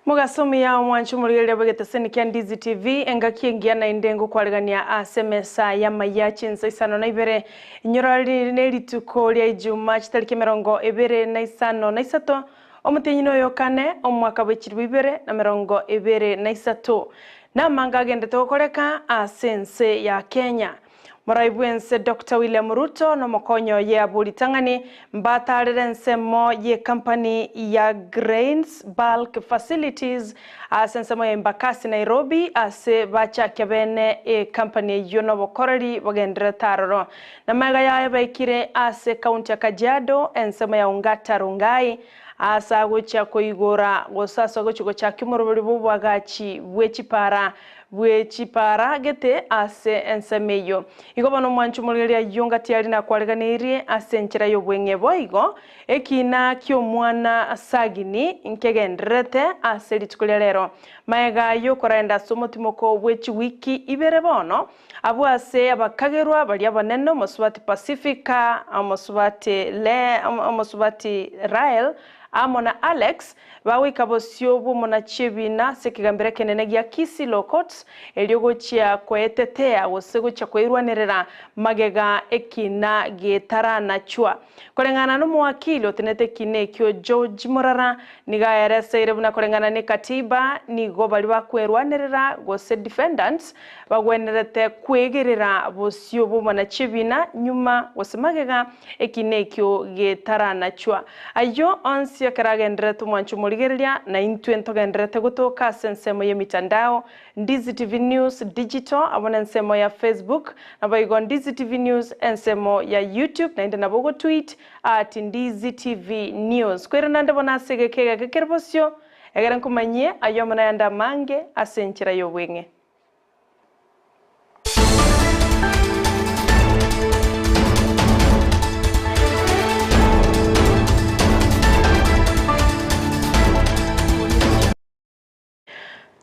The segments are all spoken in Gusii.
Mogaso omuya omwanche omorigereria bw'egeteseni kia Ndizi TV, engaki engiya naende ngokwaregania ase emesa y'amaiya chinsa isano na ibere. Inyora riri nerituko ria Ijuma chitariki emerongo ebere na isano na isato, omotienyi noyo kane, omwaka bwe chilifu ibere na merongo ebere na isato. Namanga agendete gokoreka ase ense ya Kenya. Morai bw'ense Doctor William Ruto nomokonyi oye abwo ritang'ani mbatarere ensemo y'ecompany ya Grains Bulk Facilities ase ensemo ya Embakasi Nairobi ase bachakia bene ecompany eyio nobokoreri bogendererete aroro. Namaiga yaye baikire ase ecounty ya Kajiado ensemo ya Ongata Rongai ase agochia koigora gose ase agochia gochakia omoroberi bw'oboagachi bwe chipara bwe chipara gete ase ensemo eyio. Igo bono omwanche omorigereria ayio ngati aria nakwareganeirie ase enchera y'obweng'e. Boigo ekiina ki'omwana Sagini nkegendererete ase rituko ria rero. Magega y'okoraenda ase omotimoko bwe chiwiki ibere bono, abwo ase abakagerwa baria abanene omosubati Pasifika, omosubati Le, omosubati Rael, amo na Alex, Bagoika bosio bw'omonachi ebiina ase ekegambero ekenene gia Kisii Law Courts, erio gochia koetetea gose gochia koirwanerera magega ekiina getaranachwa. Koreng'ana nomowakili otenete ekiina ekio George Morara nigo aereseire buna koreng'ana nekatiba nigo baria bakwerwanerera gose defendants bagwenerete kwegerera bosio bw'omonachi ebiina nyuma gose magega Ekina ekio getaranachwa. Ayio onsi ekero agendererete omwancho omorigereria, na intwe ntogendererete gotoka ase ensemo y'emitandao, Ndizi TV News Digital, amo nensemo ya Facebook, naboigo Ndizi TV News ensemo ya YouTube, naende nabo ogotweet at Ndizi TV News. Kwerende ande bono ase egeka egeke kere bosio, egere nkomanyie ayio amo nayande amange ase enchera y'obweng'e.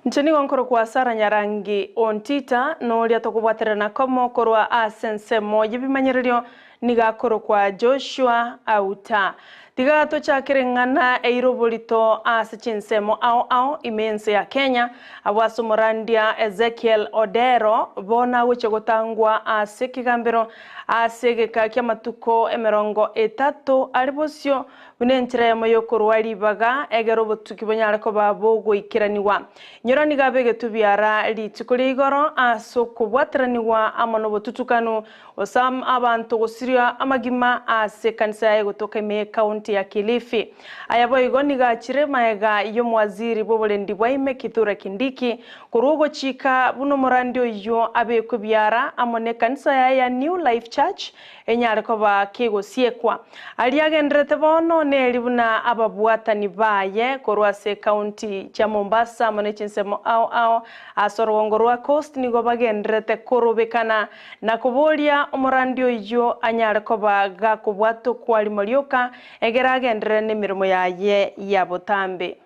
Inche nigo nkorokwa Sarah Nyarangi Ontita, na oria tokobwaterana komo korwa ase ensemo y'ebimanyererio nigo akorokwa Joshua Auta. Tiga tochakere eng'ana eire oborito ase chinsemo ao ao ime y'ense ya Kenya, abwo ase omorandia Ezekiel Odero bono agochia gotangwa ase ekegambero ase egeka ki'amatuko emerongo etato are bosio buna enchera eyemo y'okorua ribaga egere obotuki bonyare koba bogoikeranigwa. Nyora nigo abegetwe biara rituko ria igoro ase okobwateranigwa amo nobotutukanu Gose abanto gosiria amagima ase ekanisa yaye gotoka ime y'ecounty ya Kilifi. Aya boigo nigo achire magega y'omowaziri bw'oborendi bwa ime Kithure Kindiki korwa ogochika buna omorandi oyio abekwe biara amo n'ekanisa yaye ya New Life Church enyare koba kegosiekwa. Aria agendererete bono neri buna ababwatani baye korwa ase ecounty chia Mombasa amo nechinsemo ao ao ase orogongo rwa Coast nigo bagendererete korobekana Na koboria omorandi oyio anyare koba gakobwata okwarimo rioka, egere agenderere nemeremo yaye ya botambe.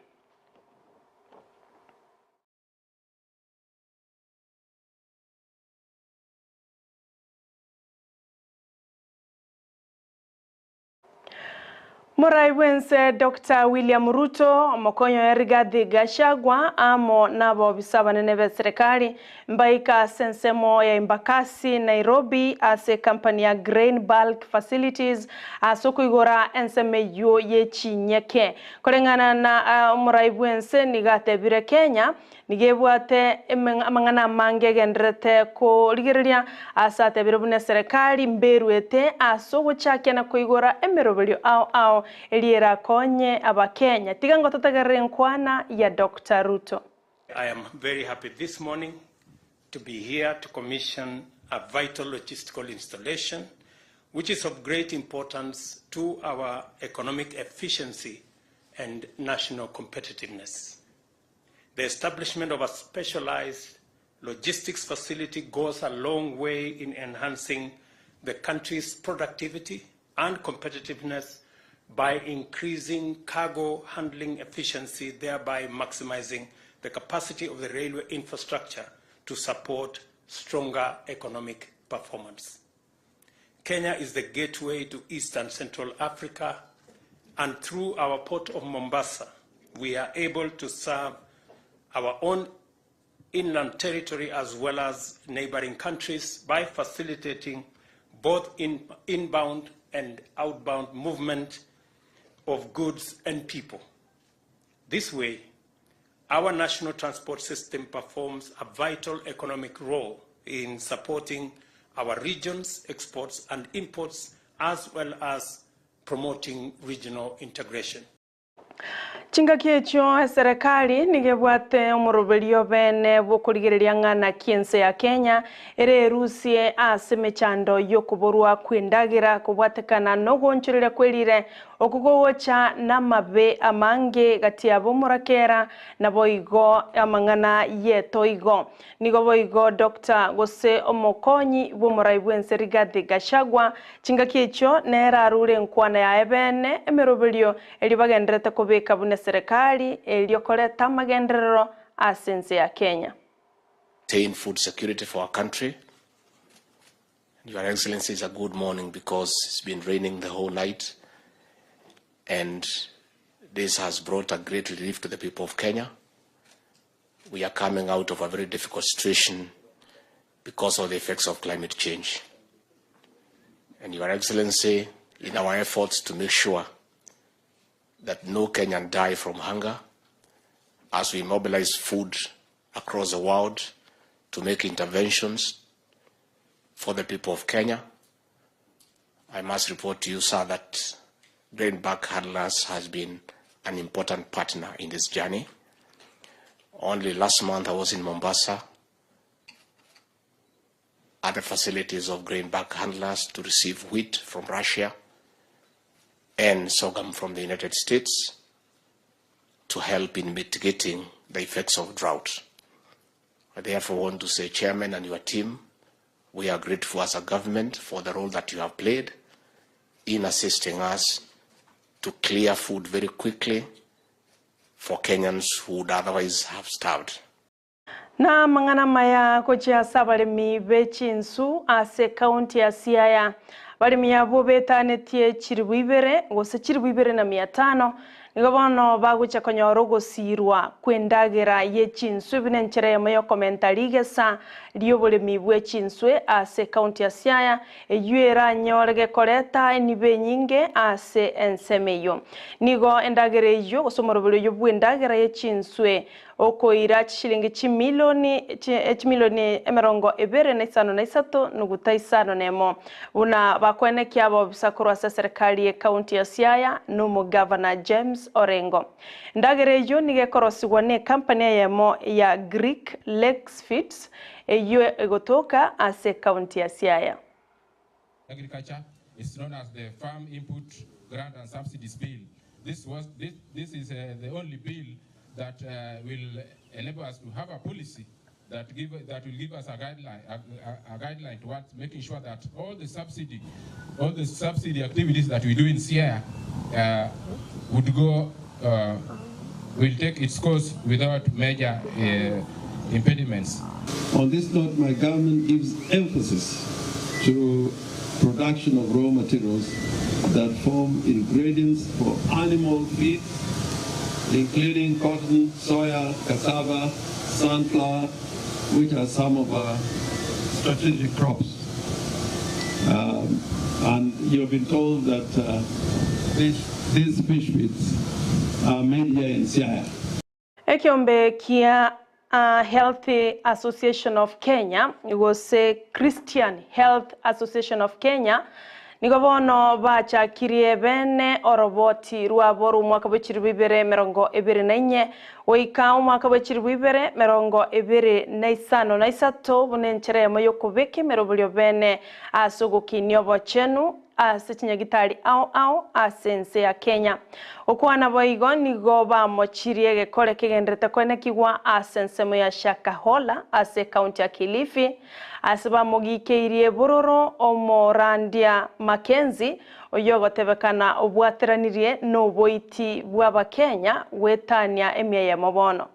Morai bw'ense Doctor William Ruto, omokonyi oye Rigathi Gachagua amo nabobisa abanene b'eserekari mbaika ase ensemo ya Embakasi, Nairobi ase ekampani ya Grain Bulk Facilities ase okoigora ensemo eyio ye chinyeke. Koreng'ana na omorai bw'ense nigo atebire Kenya Nigo ebwate amang'ana amange egendererete korigereria ase atebire buna eserekari mberuete ase ogochakia na koigora emeroberio ao ao eria erakonye abakenya. Tiga ngototegerere enkwana ya Doctor Ruto. I am very happy this morning to be here to commission a vital logistical installation which is of great importance to our economic efficiency and national competitiveness. The establishment of a specialized logistics facility goes a long way in enhancing the country's productivity and competitiveness by increasing cargo handling efficiency, thereby maximizing the capacity of the railway infrastructure to support stronger economic performance. Kenya is the gateway to East and Central Africa, and through our port of Mombasa, we are able to serve our own inland territory as well as neighboring countries by facilitating both inbound and outbound movement of goods and people. This way, our national transport system performs a vital economic role in supporting our region's exports and imports as well as promoting regional integration. Chingaki echio eserekari nigo ebwate omoroberio obeene bw'okorigereria ng'a naki ense ya Kenya ere erusie ase emechando y'okoborwa kw'endagera kobwatekana nogoonchoreria kwerire okwo kogocha namabe amange gati yabo omorakera naboigo amang'ana y'etoigo. Nigo boigo Doctor gose omokonyi bw'omorai bw'ense Rigathi Gachagua chingaki echio nere arure enkwana yaye bene emeroberio erio bagendererete kobeka buna eserekari erio koreta amagenderero ase ense ya Kenya. Tain food security for our country. Your Excellency, it's a good morning because it's been raining the whole night and this has brought a great relief to the people of Kenya. We are coming out of a very difficult situation because of the effects of climate change. And Your Excellency, in our efforts to make sure that no Kenyan die from hunger, as we mobilize food across the world to make interventions for the people of Kenya, I must report to you, sir, that Grain Bag Handlers has been an important partner in this journey. Only last month I was in Mombasa at the facilities of grain bag handlers to receive wheat from Russia and sorghum from the United States to help in mitigating the effects of drought. I therefore want to say, Chairman and your team, we are grateful as a government for the role that you have played in assisting us to clear food very quickly for Kenyans who would otherwise have starved. Na amang'ana amaya gochia ase abaremi be chinsu ase ekaunti ya Siaya. Abaremi abwo betanetie chilifu ibere gose chilifu ibere na mia tano nigo bono bagochia konyora ogosiirwa kw'endagera ye chinswe buna enchera eyemo y'okomenta rigesa ri'oboremi bwe chinswe ase ekaunti ya Siaya eyio eranyore gekoreta enibo enyinge ase ensemo eyio. Nigo endagera eyio gose omoroberi oyio bw'endagera ye chinswe Okoira chishilingi chimilioni chimilioni emerongo ebere na isano na isato nuguta isano nemo, buna bakwenekia abaobisa korwa ase eserekari y'ecounty ya Siaya na omogavana James Orengo. Endagera eyio nigo ekorosigwa n'ecompany eyemo ya Greek Lakes Feeds eyio egotoka ase ecounty ya Siaya. Agriculture is known as the Farm Input Grant and Subsidies Bill. This was this, this is uh, the only bill that uh, will enable us to have a policy that give that will give us a guideline a, a, a guideline towards making sure that all the subsidy all the subsidy activities that we do in Siaya uh, would go uh, will take its course without major uh, impediments. On this note, my government gives emphasis to production of raw materials that form ingredients for animal feed, including cotton, soya, cassava, sunflower, which are some of our strategic crops. Um, and you've been told that uh, this, these fish feeds are made here in Siaya. Ekeombe kia Health Association of Kenya gose Christian Health Association of Kenya nigo bono bachakirie bene oroboti rwabo rw'omwaka bwe chilifu ibere emerongo ebere na inye goika omwaka bwe chilifu ibere emerongo ebere na isano na isato buna enchera eyemo y'okobeka emeroberio bene ase ogokinia obochenu ase chinyagitari ao ao ase ense ya Kenya. Gokwana boigo nigo bamochirie egekore kegenderete koenekigwa ase ensemo ya Shakahola ase ekaunti ya Kilifi, ase bamogikeirie bororo omorandia Mackenzie oyio ogotebekana obwateranirie noboiti bw'Abakenya goetania emia eyemo bono.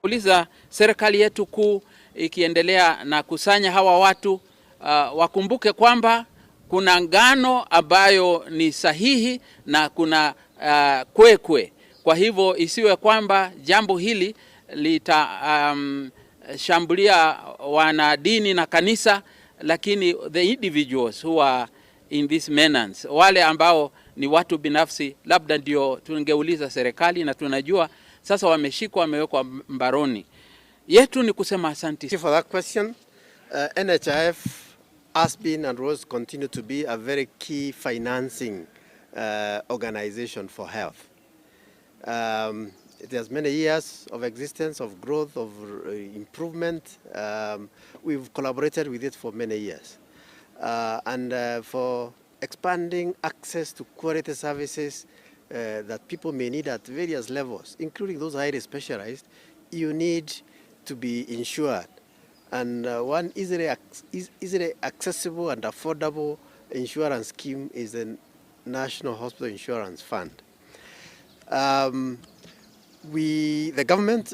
Uliza serikali yetu kuu ikiendelea na kusanya hawa watu uh, wakumbuke kwamba kuna ngano ambayo ni sahihi na kuna uh, kwekwe. Kwa hivyo isiwe kwamba jambo hili lita shambulia wana dini na kanisa, lakini the individuals who are in this menace, wale ambao ni watu binafsi, labda ndio tungeuliza serikali, na tunajua sasa wameshikwa, wamewekwa mbaroni. Yetu ni kusema asante. Thank you for that question. NHIF has been and will continue to be a very key financing organization for health. It has many years of existence, of growth, of improvement. We've collaborated with it for many years. And for expanding access to quality services that people may need at various levels, including those highly specialized, you need to be insured. And one easily accessible and affordable insurance scheme is the National Hospital Insurance Fund. The government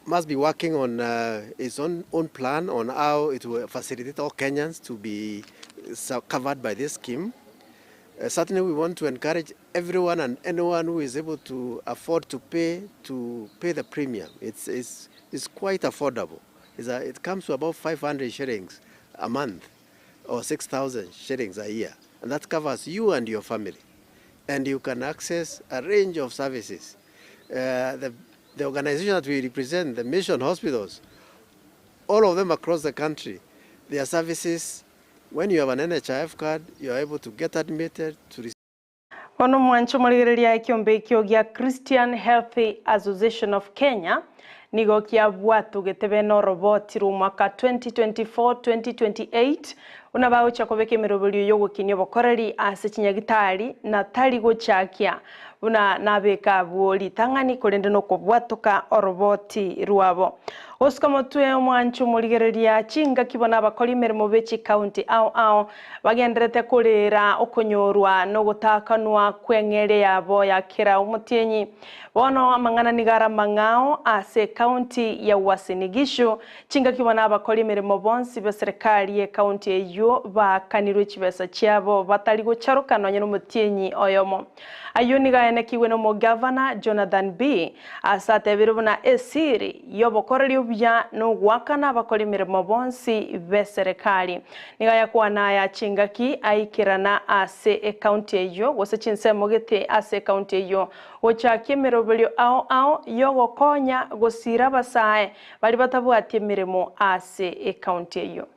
must be working on its own plan on how it will facilitate all Kenyans to be covered by this scheme. Certainly we want to encourage everyone and anyone who is able to afford to pay the premium. It's quite affordable. It comes to about 500 shillings a month or 6,000 shillings a year. And that covers you and your family. And you can access a range of services. The organization that we represent, the mission hospitals, all of them across the country, their services, when you have an NHIF card, you are able to get admitted to receive Bono mwancho morigereria ekiombe ekio gia Christian Health Association of Kenya nigo kiabwatugete bene oroboti rwa mwaka 2024-2028 una bagocha kobeka emeroberio yogokinia obokoreri ase chinyagitari na tari gochakia buna nabeka abwo ritang'ani korende nokobwatoka oroboti rwabo gosuka motwe. Omwancho omorigereria chingaki bona abakori emeremo be chikaunti ao ao bagenderete korera okonyorwa nogotakanwa kweng'ere yabo yakera omotienyi. Bono amang'ana nigara mang'ao ase ekaunti ya Uasin Gishu chingaki bona abakori emeremo bonsi be serikali ekaunti eyo bakanirwe chibesa chiabo batari gocharoka nonye nomotienyi oyomo. Ayo nigaenekiwe nomogavana Jonathan Bii ase atebire buna esiri yobokoreri obuya nogwakana abakori emeremo bonsi be serikali. Nigayakwana aya chingaki aikirana ase ekaunti eyo gose chinsemo gete ase ekaunti eyo gochakia emeroberio ao ao yogokonya gosira abasae bari batabwatie emeremo ase ekaunti eyo.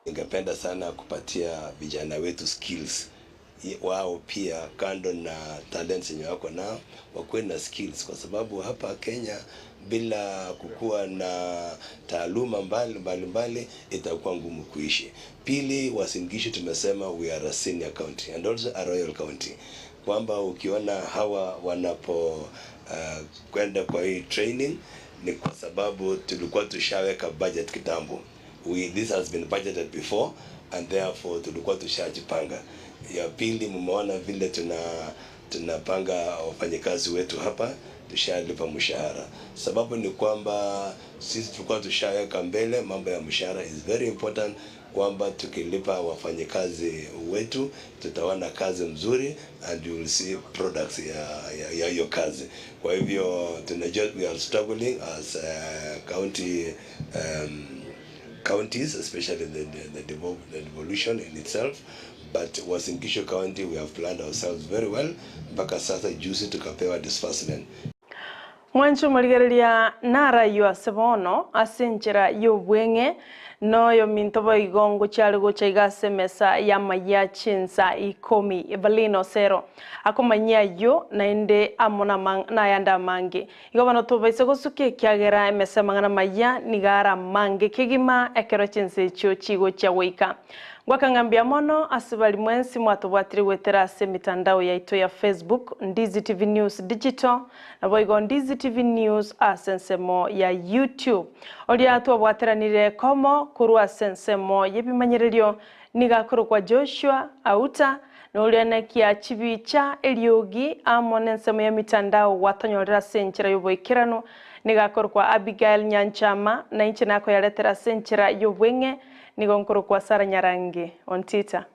Ningependa sana kupatia vijana wetu skills wao pia, kando na talents yenye wako nao, wakuwe na skills, kwa sababu hapa Kenya bila kukuwa na taaluma mbali mbali mbali itakuwa ngumu kuishi. Pili, Uasin Gishu tumesema we are a senior county and also a royal county, kwamba ukiona hawa wanapo kwenda kwa hii training ni kwa sababu tulikuwa tushaweka budget kitambo. This has been budgeted before and therefore tulikuwa tushajipanga. Ya pili, mmeona vile tunapanga wafanyikazi wetu hapa, tushalipa mshahara. Sababu ni kwamba sisi tulikuwa tushaweka mbele mambo ya mshahara is very important, kwamba tukilipa wafanyikazi wetu tutaona kazi mzuri and you will see products ya hiyo kazi. Kwa hivyo tunajua we are struggling as county counties, especially the devolution in itself. But Uasin Gishu County, we have planned ourselves very well. Mpaka sasa juzi tukapewa disbursement. Mwancho morigereria narayo ase bono ase enchera y'obweng'e noyo minto boigo ngochiare gocha iga ase emesa y'amaya chinsa 10 Evelyn Osero akomanyia aywo naende amo nayande amange. Igo bono tobaise gosukia ekiagera emesa amang'ana maya niga ara amange kegima ekero chinsa echio chigochia goika. Gwakang'ambia mono ase bari mwensi mwatobwatire gwetera ase emitandao yaito ya Facebook, Ndizi TV News Digital, nabo igo Ndizi TV News ase ensemo ya YouTube. Oria twabwateranire komo korwa ase ensemo y'ebimanyererio nigakorokwa Joshua Auta noria chibicha eriogi amo na ensemo ya mitandao gwatonyorera ase enchera y'oboikeranu nigakorokwa Abigail Nyanchama na inche nakoyaretera ase enchera y'obweng'e nigo nkorokwa Sara Nyarange Ontita.